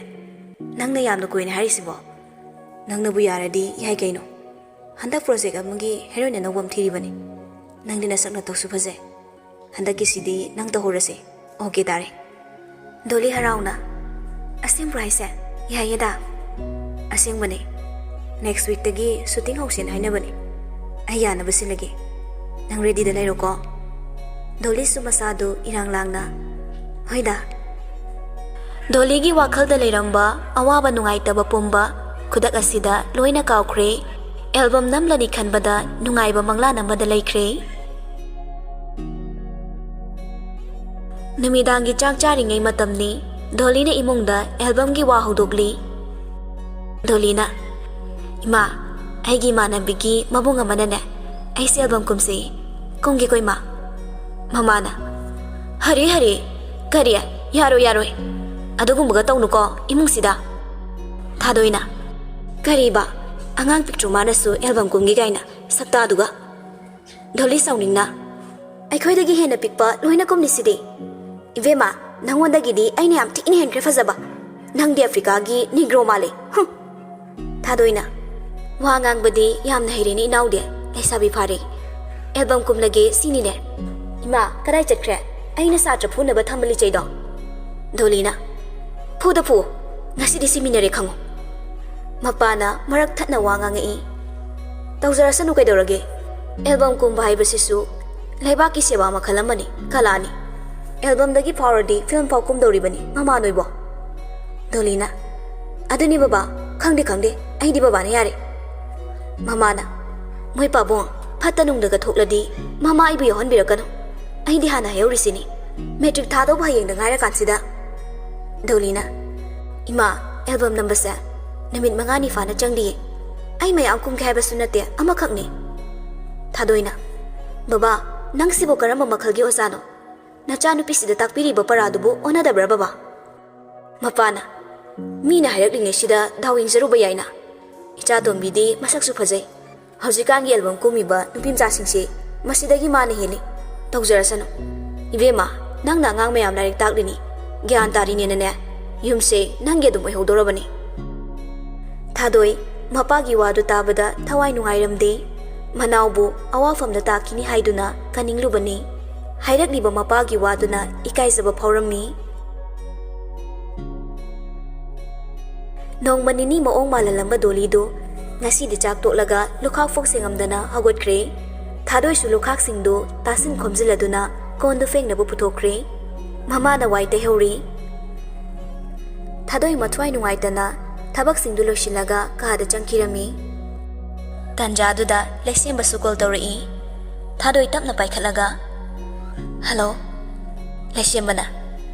ꯅꯪꯅ ꯌꯥꯝꯅ ꯀꯨꯏꯅ ꯍꯥꯏꯔꯤꯁꯤꯕꯣ? ꯅꯪꯅꯕꯨ ꯌꯥꯔꯗꯤ ꯌꯥꯏ ꯀꯩꯅꯣ꯫ ꯍꯟꯗꯛ ꯄ꯭ꯔꯣꯖꯦꯛ ꯑꯃꯒꯤ ꯍꯦꯔꯣꯏꯟ ꯑꯅꯧꯕ ꯑꯃ ꯊꯤꯔꯤꯕꯅꯤ꯫ ꯅꯪꯗꯤ ꯅꯁꯛ ꯅꯇꯧꯁꯨ ꯐꯖꯩ꯫ ꯍꯟꯗꯛꯀꯤꯁꯤꯗꯤ ꯅꯪ ꯇꯧꯍꯧꯔꯁꯦ꯫ ꯑꯣꯀꯦ ꯇꯥꯔꯦ꯫" ꯗꯣꯂꯤ ꯍꯔꯥꯎꯅ, "ꯑꯁꯦꯡꯕ꯭ꯔꯣ ꯍꯥꯏꯁꯦ? ꯌꯥꯏꯌꯦꯗ꯫" "ꯑꯁꯦꯡꯕꯅꯦ꯫ ꯅꯦꯛꯁ ꯋꯤꯛꯇꯒꯤ ꯁꯨꯇꯤꯡ ꯍꯧꯁꯦꯅ ꯍꯥꯏꯅꯕꯅꯦ꯫ ꯑꯩ ꯌꯥꯅꯕ ꯁꯤꯜꯂꯒꯦ꯫ ꯅꯪ ꯔꯦꯗꯤꯗ ꯂꯩꯔꯣꯀꯣ꯫" ꯗꯣꯂꯤꯁꯨ ꯃꯁꯥꯗꯨ ꯏꯔꯥꯡ ꯂꯥꯡꯅ, "ꯍꯣꯏꯗ꯫" ꯗꯣꯂꯤꯒꯤ ꯋꯥꯈꯜꯗ ꯂꯩꯔꯝꯕ ꯑꯋꯥꯕ ꯅꯨꯡꯉꯥꯏꯇꯕ ꯄꯨꯝꯕ ꯈꯨꯗꯛ ꯑꯁꯤꯗ ꯂꯣꯏꯅ ꯀꯥꯎꯈ꯭ꯔꯦ꯫ ꯑꯦꯜꯕꯝ ꯅꯝꯂꯅꯤ ꯈꯟꯕꯗ ꯅꯨꯡꯉꯥꯏꯕ ꯃꯪꯂꯥꯟ ꯑꯃꯗ ꯂꯩꯈ꯭ꯔꯦ꯫ ꯅꯨꯃꯤꯗꯥꯡꯒꯤ ꯆꯥꯛ ꯆꯥꯔꯤꯉꯩ ꯃꯇꯝꯅꯤ꯫ ꯗꯣꯂꯤꯅ ꯏꯃꯨꯡꯗ ꯑꯦꯜꯕꯝꯒꯤ ꯋꯥ ꯍꯧꯗꯣꯛꯂꯤ꯫ ꯗꯣꯂꯤꯅ, "ꯏꯃꯥ, ꯑꯩꯒꯤ ꯏꯃꯥꯟꯅꯕꯤꯒꯤ ꯃꯕꯨꯡ ꯑꯃꯅꯅꯦ, ꯑꯩꯁꯦ ꯑꯦꯜꯕꯝ ꯀꯨꯝꯁꯦ꯫ ꯀꯨꯝꯒꯦꯀꯣ ꯏꯃꯥ꯫ ꯃꯃꯥꯅ, "ꯍꯔꯦ, ꯍꯔꯦ, ꯀꯔꯤ? ꯌꯥꯔꯣꯏ, ꯌꯥꯔꯣꯏ꯫ ꯑꯗꯨꯒꯨꯝꯕꯒ ꯇꯧꯅꯨꯀꯣ ꯏꯃꯨꯡꯁꯤꯗ꯫" ꯊꯥꯗꯣꯏꯅ, "ꯀꯔꯤꯕ? ꯑꯉꯥꯡ ꯄꯤꯛꯇ꯭ꯔꯨ ꯃꯥꯅꯁꯨ ꯑꯦꯜꯕꯝ ꯀꯨꯝꯒꯦ ꯀꯥꯏꯅ ꯁꯛꯇꯥꯗꯨꯒ꯫" ꯗꯣꯂꯤ ꯁꯥꯎꯅꯤꯡꯅ, "ꯑꯩꯈꯣꯏꯗꯒꯤ ꯍꯦꯟꯅ ꯄꯤꯛꯄ ꯂꯣꯏꯅ ꯀꯨꯝꯂꯤꯁꯤꯗꯤ꯫ ꯏꯕꯦꯝꯃ, ꯅꯪꯉꯣꯟꯗꯒꯤꯗꯤ ꯑꯩꯅ ꯌꯥꯝ ꯊꯤꯅ ꯍꯦꯟꯈ꯭ꯔꯦ ꯐꯖꯕ꯫ ꯅꯪꯗꯤ ꯑꯐ꯭ꯔꯤꯀꯥꯒꯤ ꯅꯤꯒ꯭ꯔꯣ ꯃꯥꯜꯂꯦ꯫ ꯍꯨꯝ!" ꯊꯥꯗꯣꯏꯅ, "ꯋꯥ ꯉꯥꯡꯕꯗꯤ ꯌꯥꯝꯅ ꯍꯩꯔꯦꯅꯦ ꯏꯅꯥꯎꯗꯤ, ꯂꯩꯁꯥꯕꯤ ꯐꯥꯔꯦ꯫ ꯑꯦꯜꯕꯝ ꯀꯨꯝꯂꯒꯦ ꯁꯤꯅꯤꯅꯦ꯫ ꯏꯃꯥ, ꯀꯗꯥꯏ ꯆꯠꯈ꯭ꯔꯦ? ꯑꯩꯅ ꯁꯥꯇ꯭ꯔ ꯐꯨꯅꯕ ꯊꯝꯕ ꯂꯤꯆꯩꯗꯣ?" ꯗꯣꯂꯤꯅ, "ꯐꯨꯗ ꯐꯨ, ꯉꯁꯤꯗꯤ ꯁꯤꯃꯤꯟꯅꯔꯦ ꯈꯪꯉꯨ꯫" ꯃꯄꯥꯅ ꯃꯔꯛ ꯊꯠꯅ ꯋꯥ ꯉꯥꯡꯉꯛꯏ꯫ "ꯇꯧꯖꯔꯁꯅꯨ ꯀꯩꯗꯧꯔꯒꯦ? ꯑꯦꯜꯕꯝ ꯀꯨꯝꯕ ꯍꯥꯏꯕꯁꯤꯁꯨ ꯂꯩꯕꯥꯛꯀꯤ ꯁꯦꯕꯥ ꯃꯈꯜ ꯑꯃꯅꯤ, ꯀꯂꯥꯅꯤ꯫ ꯑꯦꯜꯕꯝꯗꯒꯤ ꯐꯥꯎꯔꯗꯤ ꯐꯤꯂꯝ ꯐꯥꯎ ꯀꯨꯝꯗꯧꯔꯤꯕꯅꯤ ꯃꯃꯥ ꯅꯣꯏꯕꯣ꯫" ꯗꯣꯂꯤꯅ, "ꯑꯗꯨꯅꯤ ꯕꯕꯥ, ꯈꯪꯗꯦ ꯈꯪꯗꯦ, ꯑꯩꯗꯤ ꯕꯕꯥꯅ ꯌꯥꯔꯦ꯫" ꯃꯃꯥꯅ, "ꯃꯣꯏ ꯄꯥꯕꯨꯡ ꯐꯠꯇ ꯅꯨꯡꯗꯒ ꯊꯣꯛꯂꯗꯤ ꯃꯃꯥ ꯑꯩꯕꯨ ꯌꯥꯎꯍꯟꯕꯤꯔꯛꯀꯅꯨ꯫ ꯑꯩꯗꯤ ꯍꯥꯟꯅ ꯍꯥꯏꯍꯧꯔꯤꯁꯤꯅꯤ꯫ ꯃꯦꯇ꯭ꯔꯤꯛ ꯊꯥꯗꯧꯕ ꯍꯌꯦꯡꯗ ꯉꯥꯏꯔꯀꯥꯟꯁꯤꯗ꯫" ꯗꯣꯂꯤꯅ, "ꯏꯃꯥ, ꯑꯦꯜꯕꯝ ꯅꯝꯕꯁꯦ ꯅꯨꯃꯤꯠ ꯃꯉꯥꯅꯤ ꯐꯥꯅ ꯆꯪꯗꯤꯌꯦ꯫ ꯑꯩ ꯃꯌꯥꯝ ꯀꯨꯝꯒꯦ ꯍꯥꯏꯕꯁꯨ ꯅꯠꯇꯦ, ꯑꯃꯈꯛꯅꯤ꯫" ꯊꯥꯗꯣꯏꯅ, "ꯕꯕꯥ, ꯅꯪꯁꯤꯕꯨ ꯀꯔꯝꯕ ꯃꯈꯜꯒꯤ ꯑꯣꯖꯥꯅꯣ? ꯅꯆꯥꯅꯨꯄꯤꯁꯤꯗ ꯇꯥꯛꯄꯤꯔꯤꯕ ꯄꯔꯥꯗꯨꯕꯨ ꯑꯣꯟꯅꯗꯕ꯭ꯔꯥ ꯕꯕꯥ?" ꯃꯄꯥꯅ, "ꯃꯤꯅ ꯍꯥꯏꯔꯛꯂꯤꯉꯩꯁꯤꯗ ꯗꯥꯎ ꯌꯦꯡꯖꯔꯨꯕ ꯌꯥꯏꯅ꯫ ꯏꯆꯥ ꯇꯣꯝꯕꯤꯗꯤ ꯃꯁꯛꯁꯨ ꯐꯖꯩ꯫ ꯍꯧꯖꯤꯛꯀꯥꯟꯒꯤ ꯑꯦꯜꯕꯝ ꯀꯨꯝꯃꯤꯕ ꯅꯨꯄꯤ ꯃꯆꯥꯁꯤꯡꯁꯦ ꯃꯁꯤꯗꯒꯤ ꯃꯥꯅ ꯍꯦꯜꯂꯤ꯫ ꯇꯧꯖꯔꯁꯅꯨ꯫ ꯏꯕꯦꯝꯃ, ꯅꯪꯅ ꯑꯉꯥꯡ ꯃꯌꯥꯝ ꯂꯥꯏꯔꯤꯛ ꯇꯥꯛꯂꯤꯅꯤ꯫ ꯒ꯭ꯌꯥꯟ ꯇꯥꯔꯤꯅꯦꯅꯅꯦ, ꯌꯨꯝꯁꯦ ꯅꯪꯒꯤ ꯑꯗꯨꯝ ꯑꯣꯏꯍꯧꯗꯧꯔꯕꯅꯤ꯫" ꯊꯥꯗꯣꯏ ꯃꯄꯥꯒꯤ ꯋꯥꯗꯨ ꯇꯥꯕꯗ ꯊꯋꯥꯏ ꯅꯨꯡꯉꯥꯏꯔꯝꯗꯦ꯫ ꯃꯅꯥꯎꯕꯨ ꯑꯋꯥꯐꯝꯗ ꯇꯥꯈꯤꯅꯤ ꯍꯥꯏꯗꯨꯅ ꯀꯟꯅꯤꯡꯂꯨꯕꯅꯤ꯫ ꯍꯥꯏꯔꯛꯂꯤꯕ ꯃꯄꯥꯒꯤ ꯋꯥꯗꯨꯅ ꯏꯀꯥꯏꯖꯕ ꯐꯥꯎꯔꯝꯃꯤ꯫ ꯅꯣꯡꯃ ꯅꯤꯅꯤ ꯃꯑꯣꯡ ꯃꯥꯜꯍꯜꯂꯝꯕ ꯗꯣꯂꯤꯗꯨ ꯉꯁꯤꯗꯤ ꯆꯥꯛ ꯇꯣꯛꯂꯒ ꯂꯨꯈꯥꯛ ꯐꯥꯎ ꯁꯦꯡꯉꯝꯗꯅ ꯍꯧꯒꯠꯈ꯭ꯔꯦ꯫ ꯊꯥꯗꯣꯏꯁꯨ ꯂꯨꯈꯥꯛꯁꯤꯡꯗꯨ ꯇꯥꯁꯤꯟ ꯈꯣꯝꯖꯤꯜꯂꯗꯨꯅ ꯀꯣꯟꯗꯨ ꯐꯦꯡꯅꯕ ꯄꯨꯊꯣꯛꯈ꯭ꯔꯦ꯫ ꯃꯃꯥꯅ ꯋꯥꯏ ꯇꯩꯍꯧꯔꯤ꯫ ꯊꯥꯗꯣꯏ ꯃꯊ꯭ꯋꯥꯏ ꯅꯨꯡꯉꯥꯏꯇꯅ ꯊꯕꯛꯁꯤꯡꯗꯨ ꯂꯣꯏꯁꯤꯜꯂꯒ ꯀꯥꯗ ꯆꯪꯈꯤꯔꯝꯃꯤ꯫ ꯇꯥꯟꯖꯥꯗꯨꯗ ꯂꯩꯁꯦꯝꯕꯁꯨ ꯀꯣꯜ ꯇꯧꯔꯛꯏ꯫ ꯊꯥꯗꯣꯏ ꯇꯞꯅ ꯄꯥꯏꯈꯠꯂꯒ, "ꯍꯜꯂꯣ꯫" ꯂꯩꯁꯦꯝꯕꯅ,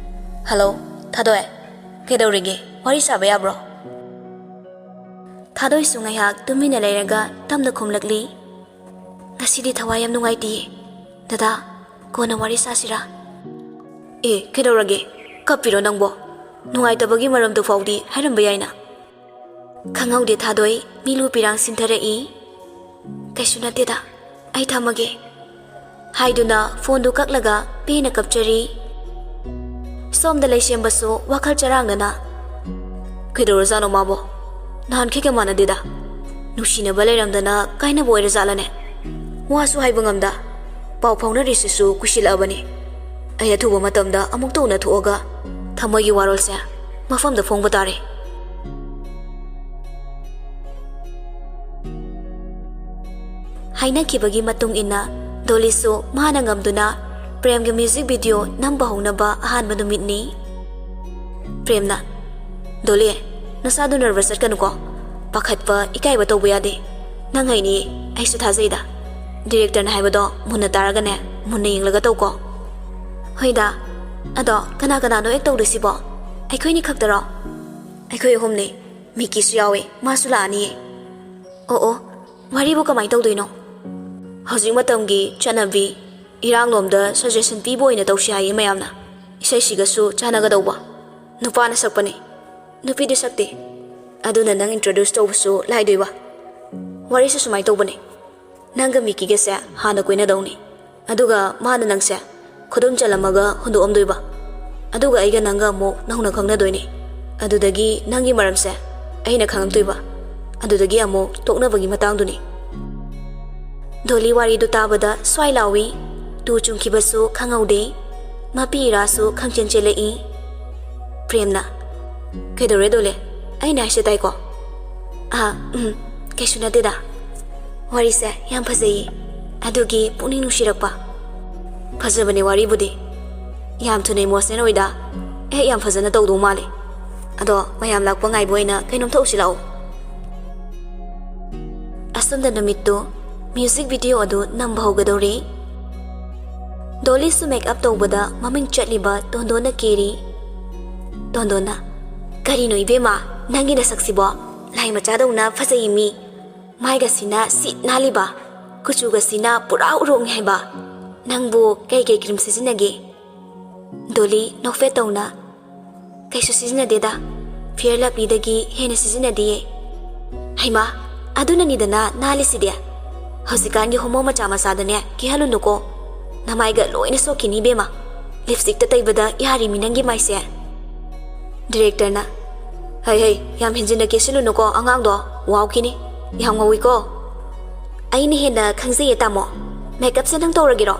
"ꯍꯜꯂꯣ, ꯊꯥꯗꯣꯏ, ꯀꯩꯗꯧꯔꯤꯒꯦ? ꯋꯥꯔꯤ ꯁꯥꯕ ꯌꯥꯕ꯭ꯔꯣ?" ꯊꯥꯗꯣꯏꯁꯨ ꯉꯥꯏꯍꯥꯛ ꯇꯨꯃꯤꯟꯅ ꯂꯩꯔꯒ ꯇꯞꯅ ꯈꯨꯝꯂꯛꯂꯤ꯫ ꯉꯁꯤꯗꯤ ꯊꯋꯥꯏ ꯌꯥꯝ ꯅꯨꯡꯉꯥꯏꯇꯦꯌꯦ꯫ ꯗꯗꯥ, ꯀꯣꯟꯅ ꯋꯥꯔꯤ ꯁꯥꯁꯤꯔꯥ? ꯑꯦ, ꯀꯩꯗꯧꯔꯒꯦ? ꯀꯞꯄꯤꯔꯣ ꯅꯪꯕꯣ? ꯅꯨꯡꯉꯥꯏꯇꯕꯒꯤ ꯃꯔꯝꯗꯨ ꯐꯥꯎꯗꯤ ꯍꯥꯏꯔꯝꯕ ꯌꯥꯏꯅ꯫ ꯈꯪꯍꯧꯗꯦ ꯊꯥꯗꯣꯏ, ꯃꯤꯂꯨ ꯄꯤꯔꯥꯡ ꯁꯤꯟꯊꯔꯛꯏ꯫ "ꯀꯩꯁꯨ ꯅꯠꯇꯦꯗ, ꯑꯩ ꯊꯝꯃꯒꯦ" ꯍꯥꯏꯗꯨꯅ ꯐꯣꯟꯗꯨ ꯀꯛꯂꯒ ꯄꯦꯟꯅ ꯀꯞꯆꯔꯤ꯫ ꯁꯣꯝꯗ ꯂꯩꯁꯦꯝꯕꯁꯨ ꯋꯥꯈꯜ ꯆꯔꯥꯡꯅꯅ, "ꯀꯩꯗꯧꯔꯖꯥꯠꯅꯣ ꯃꯥꯕꯣ? ꯅꯍꯥꯟꯈꯩꯒ ꯃꯥꯟꯅꯗꯦꯗ꯫ ꯅꯨꯡꯁꯤꯅꯕ ꯂꯩꯔꯝꯗꯅ ꯀꯥꯏꯅꯕ ꯑꯣꯏꯔꯖꯥꯠꯂꯅꯦ? ꯋꯥꯁꯨ ꯍꯥꯏꯕ ꯉꯝꯗ꯫ ꯄꯥꯎ ꯐꯥꯎꯅꯔꯤꯁꯤꯁꯨ ꯀꯨꯏꯁꯤꯜꯂꯛꯑꯕꯅꯤ꯫ ꯑꯩ ꯑꯊꯨꯕ ꯃꯇꯝꯗ ꯑꯃꯨꯛꯇ ꯎꯅꯊꯣꯛꯑꯒ ꯊꯃꯣꯏꯒꯤ ꯋꯥꯔꯣꯜꯁꯦ ꯃꯐꯝꯗ ꯐꯣꯡꯕ ꯇꯥꯔꯦ"꯫ ꯍꯥꯏꯅꯈꯤꯕꯒꯤ ꯃꯇꯨꯡ ꯏꯟꯅ ꯗꯣꯂꯤꯁꯨ ꯃꯥꯅ ꯉꯝꯗꯨꯅ ꯄ꯭ꯔꯦꯝꯒꯤ ꯃ꯭ꯌꯨꯖꯤꯛ ꯚꯤꯗꯤꯑꯣ ꯅꯝꯕ ꯍꯧꯅꯕ ꯑꯍꯥꯟꯕ ꯅꯨꯃꯤꯠꯅꯤ꯫ ꯄ꯭ꯔꯦꯝꯅ, "ꯗꯣꯂꯤ, ꯅꯁꯥꯗꯨ ꯅꯔꯚꯁ ꯆꯠꯀꯅꯨꯀꯣ꯫ ꯄꯥꯈꯠꯄ, ꯏꯀꯥꯏꯕ ꯇꯧꯕ ꯌꯥꯗꯦ꯫ ꯅꯪ ꯍꯩꯅꯤ, ꯑꯩꯁꯨ ꯊꯥꯖꯩꯗ꯫ ꯗꯤꯔꯦꯛꯇꯔꯅ ꯍꯥꯏꯕꯗꯣ ꯃꯨꯟꯅ ꯇꯥꯔꯒꯅꯦ, ꯃꯨꯟꯅ ꯌꯦꯡꯂꯒ ꯇꯧꯀꯣ"꯫ "ꯍꯣꯏꯗ꯫ ꯑꯗꯣ ꯀꯅꯥ ꯀꯅꯥꯅꯣ ꯑꯦꯛ ꯇꯧꯗꯣꯏꯁꯤꯕꯣ? ꯑꯩꯈꯣꯏꯅꯤ ꯈꯛꯇꯔꯣ?" "ꯑꯩꯈꯣꯏ ꯑꯍꯨꯝꯅꯤ꯫ ꯃꯤꯀꯤꯁꯨ ꯌꯥꯎꯋꯦ, ꯃꯥꯁꯨ ꯂꯥꯛꯑꯅꯤꯌꯦ"꯫ "ꯑꯣ ꯑꯣ, ꯋꯥꯔꯤꯕꯨ ꯀꯃꯥꯏꯅ ꯇꯧꯗꯣꯏꯅꯣ?" "ꯍꯧꯖꯤꯛ ꯃꯇꯝꯒꯤ ꯆꯠꯅꯕꯤ, ꯏꯔꯥꯡꯂꯣꯝꯗ ꯁꯖꯦꯁꯟ ꯄꯤꯕ ꯑꯣꯏꯅ ꯇꯧꯁꯤ ꯍꯥꯏꯌꯦ ꯃꯌꯥꯝꯅ꯫ ꯏꯁꯩꯁꯤꯒꯁꯨ ꯆꯥꯟꯅꯒꯗꯧꯕ꯫ ꯅꯨꯄꯥꯅ ꯁꯛꯄꯅꯦ, ꯅꯨꯄꯤꯗꯤ ꯁꯛꯇꯦ꯫ ꯑꯗꯨꯅ ꯅꯪ ꯏꯟꯇ꯭ꯔꯣꯗ꯭ꯌꯨꯁ ꯇꯧꯕꯁꯨ ꯂꯥꯏꯗꯣꯏꯕ꯫ ꯋꯥꯔꯤꯁꯨ ꯁꯨꯃꯥꯏꯅ ꯇꯧꯕꯅꯦ, ꯅꯪꯒ ꯃꯤꯀꯤꯒꯁꯦ ꯍꯥꯟꯅ ꯀꯣꯏꯅꯗꯧꯅꯤ꯫ ꯑꯗꯨꯒ ꯃꯥꯅ ꯅꯪꯁꯦ ꯈꯨꯗꯨꯝ ꯆꯜꯂꯝꯃꯒ ꯍꯨꯟꯗꯣꯛꯑꯝꯗꯣꯏꯕ꯫ ꯑꯗꯨꯒ ꯑꯩꯒ ꯅꯪꯒ ꯑꯃꯨꯛ ꯅꯧꯅ ꯈꯪꯅꯗꯣꯏꯅꯤ꯫ ꯑꯗꯨꯗꯒꯤ ꯅꯪꯒꯤ ꯃꯔꯝꯁꯦ ꯑꯩꯅ ꯈꯪꯉꯛꯇꯣꯏꯕ꯫ ꯑꯗꯨꯗꯒꯤ ꯑꯃꯨꯛ ꯇꯣꯛꯅꯕꯒꯤ ꯃꯇꯥꯡꯗꯨꯅꯤ"꯫ ꯗꯣꯂꯤ ꯋꯥꯔꯤꯗꯨ ꯇꯥꯕꯗ ꯁ꯭ꯋꯥꯏ ꯂꯥꯎꯏ꯫ ꯇꯨ ꯆꯨꯡꯈꯤꯕꯁꯨ ꯈꯪꯍꯧꯗꯦ꯫ ꯃꯄꯤ ꯏꯔꯥꯁꯨ ꯈꯪꯆꯦꯟ ꯆꯦꯜꯂꯛꯏ꯫ ꯄ꯭ꯔꯦꯝꯅ, "ꯀꯩꯗꯧꯔꯦ ꯗꯣꯂꯤ? ꯑꯩꯅ ꯍꯥꯏꯁꯦ ꯇꯥꯏꯀꯣ?" "ꯑꯥ, ꯎꯝ, ꯀꯩꯁꯨ ꯅꯠꯇꯦꯗ꯫ ꯋꯥꯔꯤꯁꯦ ꯌꯥꯝ ꯐꯖꯩꯌꯦ, ꯑꯗꯨꯒꯤ ꯄꯨꯛꯅꯤꯡ ꯅꯨꯡꯁꯤꯔꯛꯄ"꯫ "ꯐꯖꯕꯅꯦ ꯋꯥꯔꯤꯕꯨꯗꯤ꯫ ꯌꯥꯝ ꯊꯨꯅ ꯏꯃꯣꯁꯅꯦꯜ ꯑꯣꯏꯗ꯫ ꯑꯦ, ꯌꯥꯝ ꯐꯖꯅ ꯇꯧꯗꯧ ꯃꯥꯜꯂꯦ꯫ ꯑꯗꯣ ꯃꯌꯥꯝ ꯂꯥꯛꯄ ꯉꯥꯏꯕ ꯑꯣꯏꯅ ꯀꯩꯅꯣꯝ ꯊꯛꯎꯁꯤ ꯂꯥꯛꯑꯣ"꯫ ꯑꯁꯣꯝꯗ ꯅꯨꯃꯤꯠꯇꯨ ꯃ꯭ꯌꯨꯖꯤꯛ ꯚꯤꯗꯤꯑꯣ ꯑꯗꯨ ꯅꯝꯕ ꯍꯧꯒꯗꯧꯔꯤ꯫ ꯗꯣꯂꯤꯁꯨ ꯃꯦꯛꯑꯞ ꯇꯧꯕꯗ ꯃꯃꯤꯡ ꯆꯠꯂꯤꯕ ꯇꯣꯟꯗꯣꯟꯅ ꯀꯦꯔꯤ꯫ ꯇꯣꯟꯗꯣꯟꯅ, "ꯀꯔꯤꯅꯣ ꯏꯕꯦꯝꯃ, ꯅꯪꯒꯤ ꯅꯁꯛꯁꯤꯕꯣ? ꯂꯥꯏ ꯃꯆꯥꯗꯧꯅ ꯐꯖꯩ ꯃꯤ꯫ ꯃꯥꯏꯒꯁꯤꯅ ꯁꯤꯠ ꯅꯥꯜꯂꯤꯕ"꯫ ꯀꯨꯆꯨꯒꯁꯤꯅ ꯄꯨꯔꯥ ꯎꯔꯣꯛꯅꯤ ꯍꯥꯏꯕ꯫ ꯅꯪꯕꯨ ꯀꯩ ꯀꯩ ꯀ꯭ꯔꯤꯝ ꯁꯤꯖꯤꯟꯅꯒꯦ? ꯗꯣꯂꯤ ꯅꯣꯛꯐꯦꯠ ꯇꯧꯅ, "ꯀꯩꯁꯨ ꯁꯤꯖꯤꯟꯅꯗꯦꯗ, ꯐꯤꯌꯔ ꯂꯚꯂꯤꯗꯒꯤ ꯍꯦꯟꯅ ꯁꯤꯖꯤꯟꯅꯗꯤꯌꯦ꯫" "ꯍꯩꯃꯥ, ꯑꯗꯨꯅꯅꯤꯗꯅ ꯅꯥꯜꯂꯤꯁꯤꯗꯤ꯫ ꯍꯧꯖꯤꯛꯀꯥꯟꯒꯤ ꯍꯣꯃꯣ ꯃꯆꯥ ꯃꯆꯥꯗꯅꯦ ꯀꯤꯍꯜꯂꯨꯅꯨꯀꯣ, ꯅꯃꯥꯏꯒ ꯂꯣꯏꯅ ꯁꯣꯛꯈꯤꯅꯤ ꯏꯕꯦꯝꯃ꯫ ꯂꯤꯞꯁꯇꯤꯛꯇ ꯇꯩꯕꯗ ꯌꯥꯔꯤꯃꯤ ꯅꯪꯒꯤ ꯃꯥꯏꯁꯦ꯫" ꯗꯤꯔꯦꯛꯇꯔꯅ, "ꯍꯩ ꯍꯩ, ꯌꯥꯝ ꯍꯦꯟꯖꯤꯟꯅ ꯀꯦꯁꯤꯜꯂꯨꯅꯨꯀꯣ ꯑꯉꯥꯡꯗꯣ, ꯋꯥꯎꯈꯤꯅꯤ꯫ ꯌꯥꯝ ꯉꯧꯏꯀꯣ꯫" "ꯑꯩꯅ ꯍꯦꯟꯅ ꯈꯪꯖꯩꯌꯦ ꯇꯥꯃꯣ꯫ ꯃꯦꯀꯞꯁꯦ ꯅꯪ ꯇꯧꯔꯒꯦꯔꯣ?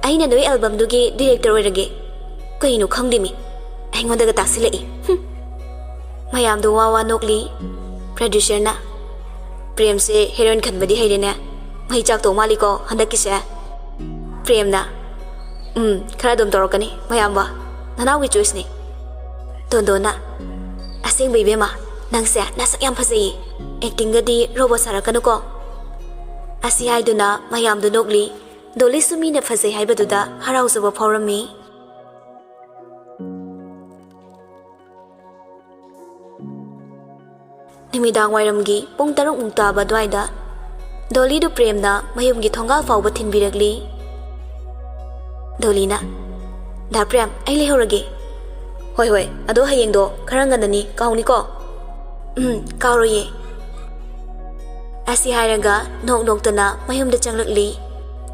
ꯑꯩꯅ ꯅꯣꯏ ꯑꯦꯜꯕꯝꯗꯨꯒꯤ ꯗꯤꯔꯦꯛꯇꯔ ꯑꯣꯏꯔꯒꯦ꯫" "ꯀꯩꯅꯣ ꯈꯪꯗꯦꯃꯤ, ꯑꯩꯉꯣꯟꯗꯒ ꯇꯥꯁꯤꯜꯂꯛꯏ꯫ ꯍꯨꯝ꯫" ꯃꯌꯥꯝꯗꯣ ꯋꯥ ꯋꯥ ꯅꯣꯛꯂꯤ꯫ ꯄ꯭ꯔꯗ꯭ꯌꯨꯁꯔꯅ, "ꯄ꯭ꯔꯦꯝꯁꯦ ꯍꯦꯔꯣꯏꯟ ꯈꯟꯕꯗꯤ ꯍꯩꯔꯦꯅꯦ꯫ ꯃꯩ ꯆꯥꯛꯇꯧ ꯃꯥꯜꯂꯤꯀꯣ ꯍꯟꯗꯛꯀꯤꯁꯦ꯫" ꯄ꯭ꯔꯦꯝꯅ, "ꯎꯝ, ꯈꯔ ꯑꯗꯨꯝ ꯇꯧꯔꯛꯀꯅꯤ ꯃꯌꯥꯝꯕ꯫ ꯅꯅꯥꯎꯒꯤ ꯆꯣꯏꯁꯅꯤ꯫" ꯇꯣꯟꯗꯣꯟꯅ, "ꯑꯁꯦꯡꯕ ꯏꯕꯦꯝꯃ, ꯅꯪꯁꯦ ꯅꯁꯛ ꯌꯥꯝ ꯐꯖꯩꯌꯦ꯫ ꯑꯦꯛꯇꯤꯡꯒꯗꯤ ꯔꯣꯕꯣꯠ ꯁꯥꯔꯛꯀꯅꯨꯀꯣ꯫" ꯑꯁꯤ ꯍꯥꯏꯗꯨꯅ ꯃꯌꯥꯝꯗꯨ ꯅꯣꯛꯂꯤ꯫ ꯗꯣꯂꯤꯁꯨ ꯃꯤꯅ ꯐꯖꯩ ꯍꯥꯏꯕꯗꯨꯗ ꯍꯔꯥꯎꯖꯕ ꯐꯥꯎꯔꯝꯃꯤ꯫ ꯅꯨꯃꯤꯗꯥꯡ ꯋꯥꯏꯔꯝꯒꯤ ꯄꯨꯡ ꯇꯔꯨꯛ ꯃꯨꯛ ꯇꯥꯕ ꯑꯗꯨꯋꯥꯏꯗ ꯗꯣꯂꯤꯗꯨ ꯄ꯭ꯔꯦꯝꯅ ꯃꯌꯨꯝꯒꯤ ꯊꯣꯡꯒꯥꯜ ꯐꯥꯎꯕ ꯊꯤꯟꯕꯤꯔꯛꯂꯤ꯫ ꯗꯣꯂꯤꯅ, "ꯗꯥ ꯄ꯭ꯔꯦꯝ, ꯑꯩ ꯂꯩꯍꯧꯔꯒꯦ꯫" "ꯍꯣꯏ ꯍꯣꯏ, ꯑꯗꯣ ꯍꯌꯦꯡꯗꯣ ꯈꯔ ꯉꯟꯅꯅꯤ, ꯀꯥꯎꯅꯤꯀꯣ?" "ꯎꯝ, ꯀꯥꯎꯔꯣꯏꯌꯦ꯫" ꯑꯁꯤ ꯍꯥꯏꯔꯒ ꯅꯣꯛ ꯅꯣꯛꯇꯅ ꯃꯌꯨꯝꯗ ꯆꯪꯂꯛꯂꯤ꯫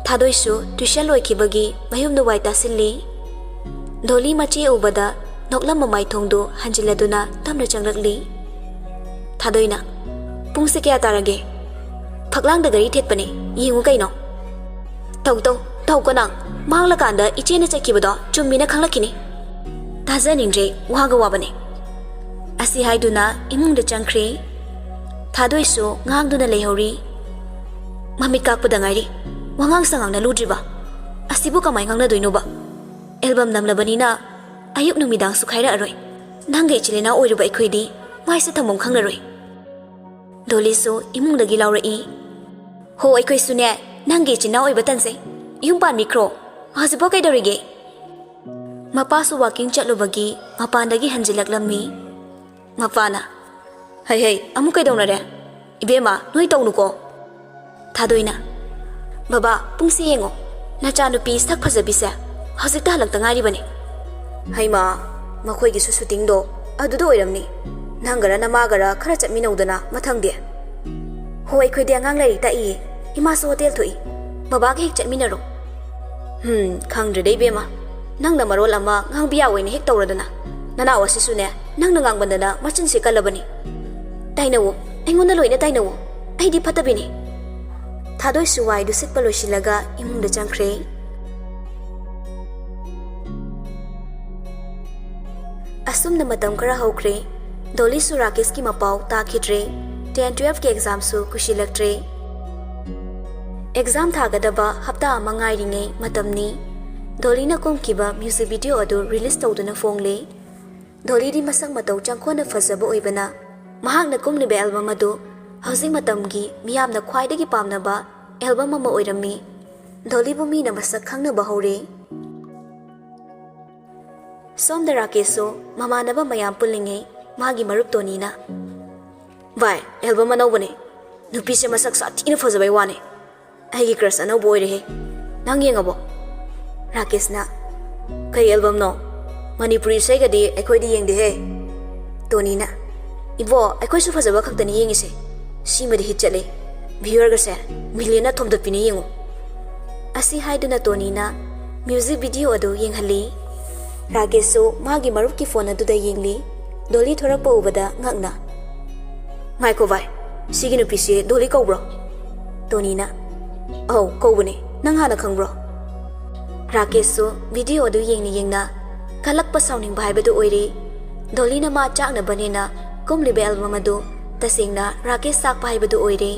ꯊꯥꯗꯣꯏꯁꯨ ꯇ꯭ꯌꯨꯁꯟ ꯂꯣꯏꯈꯤꯕꯒꯤ ꯃꯌꯨꯝꯗ ꯋꯥꯏ ꯇꯥꯁꯤꯜꯂꯤ꯫ ꯗꯣꯂꯤ ꯃꯆꯦ ꯎꯕꯗ ꯅꯣꯛꯂꯝꯕ ꯃꯥꯏꯊꯣꯡꯗꯨ ꯍꯟꯖꯤꯜꯂꯗꯨꯅ ꯇꯞꯅ ꯆꯪꯂꯛꯂꯤ꯫ ꯊꯥꯗꯣꯏꯅ, "ꯄꯨꯡꯁꯦ ꯀꯌꯥ ꯇꯥꯔꯒꯦ? ꯐꯛꯂꯥꯡꯗ ꯒꯥꯔꯤ ꯊꯦꯠꯄꯅꯦ, ꯌꯦꯡꯉꯨ ꯀꯩꯅꯣ꯫" "ꯇꯧ ꯇꯧ, ꯇꯧꯀꯣ ꯅꯪ꯫ ꯃꯥꯡꯂꯀꯥꯟꯗ ꯏꯆꯦꯅ ꯆꯠꯈꯤꯕꯗꯣ ꯆꯨꯝꯃꯤꯅ ꯈꯪꯂꯛꯈꯤꯅꯤ꯫" "ꯇꯥꯖꯅꯤꯡꯗ꯭ꯔꯦ, ꯋꯥꯒ ꯋꯥꯕꯅꯦ꯫" ꯑꯁꯤ ꯍꯥꯏꯗꯨꯅ ꯏꯃꯨꯡꯗ ꯆꯪꯈ꯭ꯔꯦ꯫ ꯊꯥꯗꯣꯏꯁꯨ ꯉꯥꯡꯗꯨꯅ ꯂꯩꯍꯧꯔꯤ꯫ ꯃꯃꯤꯠ ꯀꯥꯛꯄꯗ ꯉꯥꯏꯔꯤ, ꯋꯥꯉꯥꯡ ꯁꯉꯥꯡꯅ ꯂꯨꯗ꯭ꯔꯤꯕ꯫ ꯑꯁꯤꯕꯨ ꯀꯃꯥꯏ ꯉꯥꯡꯅꯗꯣꯏꯅꯣꯕ? ꯑꯦꯜꯕꯝ ꯅꯝꯂꯕꯅꯤꯅ ꯑꯌꯨꯛ ꯅꯨꯃꯤꯗꯥꯡꯁꯨ ꯈꯥꯏꯔꯛꯑꯔꯣꯏ꯫ ꯅꯪꯒ ꯏꯆꯤꯜ ꯏꯅꯥꯎ ꯑꯣꯏꯔꯨꯕ ꯑꯩꯈꯣꯏꯗꯤ ꯃꯥꯏꯁꯦ ꯊꯝꯐꯝ ꯈꯪꯂꯔꯣꯏ꯫ ꯗꯣꯂꯤꯁꯨ ꯏꯃꯨꯡꯗꯒꯤ ꯂꯥꯎꯔꯛꯏ, "ꯍꯣ, ꯑꯩꯈꯣꯏꯁꯨꯅꯦ ꯅꯪꯒꯤ ꯏꯆꯤꯟ ꯏꯅꯥꯎ ꯑꯣꯏꯕ ꯇꯟꯖꯩ꯫ ꯌꯨꯝ ꯄꯥꯟꯕꯤꯈ꯭ꯔꯣ꯫ ꯍꯧꯖꯤꯛꯐꯥꯎ ꯀꯩꯗꯧꯔꯤꯒꯦ?" ꯃꯄꯥꯁꯨ ꯋꯥꯀꯤꯡ ꯆꯠꯂꯨꯕꯒꯤ ꯃꯄꯥꯟꯗꯒꯤ ꯍꯟꯖꯤꯜꯂꯛꯂꯝꯃꯤ꯫ ꯃꯄꯥꯅ, "ꯍꯩ ꯍꯩ, ꯑꯃꯨꯛ ꯀꯩꯗꯧꯅꯔꯦ? ꯏꯕꯦꯝꯃ, ꯅꯣꯏ ꯇꯧꯅꯨꯀꯣ꯫" ꯊꯥꯗꯣꯏꯅ, ꯕꯕꯥ, ꯄꯨꯡꯁꯦ ꯌꯦꯡꯉꯣ꯫ ꯅꯆꯥꯅꯨꯄꯤ ꯁꯛ ꯐꯖꯕꯤꯁꯦ ꯍꯧꯖꯤꯛꯇ ꯍꯜꯂꯛꯇ ꯉꯥꯏꯔꯤꯕꯅꯤ꯫ ꯍꯩꯃꯥ, ꯃꯈꯣꯏꯒꯤꯁꯨ ꯁꯨꯇꯤꯡꯗꯣ ꯑꯗꯨꯗ ꯑꯣꯏꯔꯝꯅꯤ꯫ ꯅꯪꯒꯔ ꯅꯃꯥꯒꯔ ꯈꯔ ꯆꯠꯃꯤꯟꯅꯧꯗꯅ ꯃꯊꯪꯗꯤ꯫ ꯍꯣ, ꯑꯩꯈꯣꯏꯗꯤ ꯑꯉꯥꯡ ꯂꯥꯏꯔꯤꯛ ꯇꯥꯛꯏꯌꯦ꯫ ꯏꯃꯥꯁꯨ ꯍꯣꯇꯦꯜ ꯊꯣꯛꯏ꯫ ꯕꯕꯥꯒ ꯍꯦꯛ ꯆꯠꯃꯤꯟꯅꯔꯣ꯫ ꯍꯝ, ꯈꯪꯗ꯭ꯔꯦꯗ ꯏꯕꯦꯝꯃ꯫ ꯅꯪꯅ ꯃꯔꯣꯜ ꯑꯃ ꯉꯥꯡꯕꯤ ꯌꯥꯑꯣꯏꯅ ꯍꯦꯛ ꯇꯧꯔꯗꯅ꯫ ꯅꯅꯥꯎ ꯑꯁꯤꯁꯨꯅꯦ, ꯅꯪꯅ ꯉꯥꯡꯃꯟꯗꯅ ꯃꯆꯤꯟꯁꯤ ꯀꯜꯂꯕꯅꯤ꯫ ꯇꯥꯏꯅꯧꯋꯣ, ꯑꯩꯉꯣꯟꯗ ꯂꯣꯏꯅ ꯇꯥꯏꯅꯧꯋꯣ꯫ ꯑꯩꯗꯤ ꯐꯠꯇꯕꯤꯅꯤ꯫ ꯊꯥꯗꯣꯏꯁꯨ ꯋꯥꯏꯗꯨ ꯁꯤꯠꯄ ꯂꯣꯏꯁꯤꯜꯂꯒ ꯏꯃꯨꯡꯗ ꯆꯪꯈ꯭ꯔꯦ꯫ ꯑꯁꯨꯝꯅ ꯃꯇꯝ ꯈꯔ ꯍꯧꯈ꯭ꯔꯦ꯫ ꯗꯣꯂꯤꯁꯨ ꯔꯥꯀꯦꯁꯀꯤ ꯃꯄꯥꯎ ꯇꯥꯈꯤꯗ꯭ꯔꯦ꯫ Ten twelve ꯀꯤ ꯑꯦꯛꯖꯥꯝꯁꯨ ꯀꯨꯏꯁꯤꯜꯂꯛꯇ꯭ꯔꯦ꯫ ꯑꯦꯛꯖꯥꯝ ꯊꯥꯒꯗꯕ ꯍꯞꯇꯥ ꯑꯃ ꯉꯥꯏꯔꯤꯉꯩ ꯃꯇꯝꯅꯤ꯫ ꯗꯣꯂꯤꯅ ꯀꯨꯝꯈꯤꯕ ꯃ꯭ꯌꯨꯖꯤꯛ ꯚꯤꯗꯤꯑꯣ ꯑꯗꯨ ꯔꯤꯂꯤꯁ ꯇꯧꯗꯨꯅ ꯐꯣꯡꯂꯦ꯫ ꯗꯣꯂꯤꯗꯤ ꯃꯁꯛ ꯃꯇꯧ ꯆꯪꯈꯣꯟꯅ ꯐꯖꯕ ꯑꯣꯏꯕꯅ, ꯃꯍꯥꯛꯅ ꯀꯨꯝꯂꯤꯕ ꯑꯦꯜꯕꯝ ꯑꯗꯨ ꯍꯧꯖꯤꯛ ꯃꯇꯝꯒꯤ ꯃꯤꯌꯥꯝꯅ ꯈ꯭ꯋꯥꯏꯗꯒꯤ ꯄꯥꯝꯅꯕ ꯑꯦꯜꯕꯝ ꯑꯃ ꯑꯣꯏꯔꯝꯃꯤ꯫ ꯗꯣꯂꯤꯕꯨ ꯃꯤꯅ ꯃꯁꯛ ꯈꯪꯅꯕ ꯍꯧꯔꯦ꯫ ꯁꯣꯝꯗ ꯔꯥꯀꯦꯁꯁꯨ ꯃꯃꯥꯟꯅꯕ ꯃꯌꯥꯝ ꯄꯨꯜꯂꯤꯉꯩ ꯃꯥꯒꯤ ꯃꯔꯨꯞ ꯇꯣꯅꯤꯅ, "ꯚꯥꯏ, ꯑꯦꯜꯕꯝ ꯑꯅꯧꯕꯅꯦ꯫ ꯅꯨꯄꯤꯁꯦ ꯃꯁꯛ ꯁꯥꯊꯤꯅ ꯐꯖꯕꯩ ꯋꯥꯅꯦ꯫ ꯑꯩꯒꯤ ꯀ꯭ꯔꯁ ꯑꯅꯧꯕ ꯑꯣꯏꯔꯦꯍꯦ꯫ ꯅꯪ ꯌꯦꯡꯉꯕꯣ?" ꯔꯥꯀꯦꯁꯅ, "ꯀꯩ ꯑꯦꯜꯕꯝꯅꯣ? ꯃꯅꯤꯄꯨꯔꯤ ꯏꯁꯩꯒꯗꯤ ꯑꯩꯈꯣꯏꯗꯤ ꯌꯦꯡꯗꯦꯍꯦ꯫" ꯇꯣꯅꯤꯅ, "ꯏꯕꯣ, ꯑꯩꯈꯣꯏꯁꯨ ꯐꯖꯕ ꯈꯛꯇꯅꯤ ꯌꯦꯡꯉꯤꯁꯦ꯫ ꯁꯤꯃꯗꯤ ꯍꯤꯠ ꯆꯠꯂꯦ꯫ ꯚ꯭ꯌꯨꯋꯔꯒꯁꯦ ꯃꯤꯂꯤꯌꯟꯅ ꯊꯣꯝꯗꯠꯄꯤꯅꯦ ꯌꯦꯡꯉꯨ꯫" ꯑꯁꯤ ꯍꯥꯏꯗꯨꯅ ꯇꯣꯅꯤꯅ ꯃ꯭ꯌꯨꯖꯤꯛ ꯚꯤꯗꯤꯑꯣ ꯑꯗꯨ ꯌꯦꯡꯍꯜꯂꯤ꯫ ꯔꯥꯀꯦꯁꯁꯨ ꯃꯥꯒꯤ ꯃꯔꯨꯞꯀꯤ ꯐꯣꯟ ꯑꯗꯨꯗ ꯌꯦꯡꯂꯤ꯫ ꯗꯣꯂꯤ ꯊꯣꯔꯛꯄ ꯎꯕꯗ ꯉꯛꯅ, "ꯉꯥꯏꯈꯣ ꯚꯥꯏ, ꯁꯤꯒꯤ ꯅꯨꯄꯤꯁꯦ ꯗꯣꯂꯤ ꯀꯧꯕ꯭ꯔꯣ?" ꯇꯣꯅꯤꯅ, "ꯑꯧ, ꯀꯧꯕꯅꯦ꯫ ꯅꯪ ꯍꯥꯟꯅ ꯈꯪꯕ꯭ꯔꯣ?" ꯔꯥꯀꯦꯁꯁꯨ ꯚꯤꯗꯤꯑꯣ ꯑꯗꯨ ꯌꯦꯡꯅ ꯌꯦꯡꯅ ꯀꯜꯂꯛꯄ ꯁꯥꯎꯅꯤꯡꯕ ꯍꯥꯏꯕꯗꯨ ꯑꯣꯏꯔꯦ꯫ ꯗꯣꯂꯤꯅ ꯃꯥ ꯆꯥꯛꯅꯕꯅꯦꯅ ꯀꯨꯝꯂꯤꯕ ꯑꯦꯜꯕꯝ ꯑꯗꯨ ꯇꯁꯦꯡꯅ ꯔꯥꯀꯦꯁ ꯆꯥꯛꯄ ꯍꯥꯏꯕꯗꯨ ꯑꯣꯏꯔꯦ꯫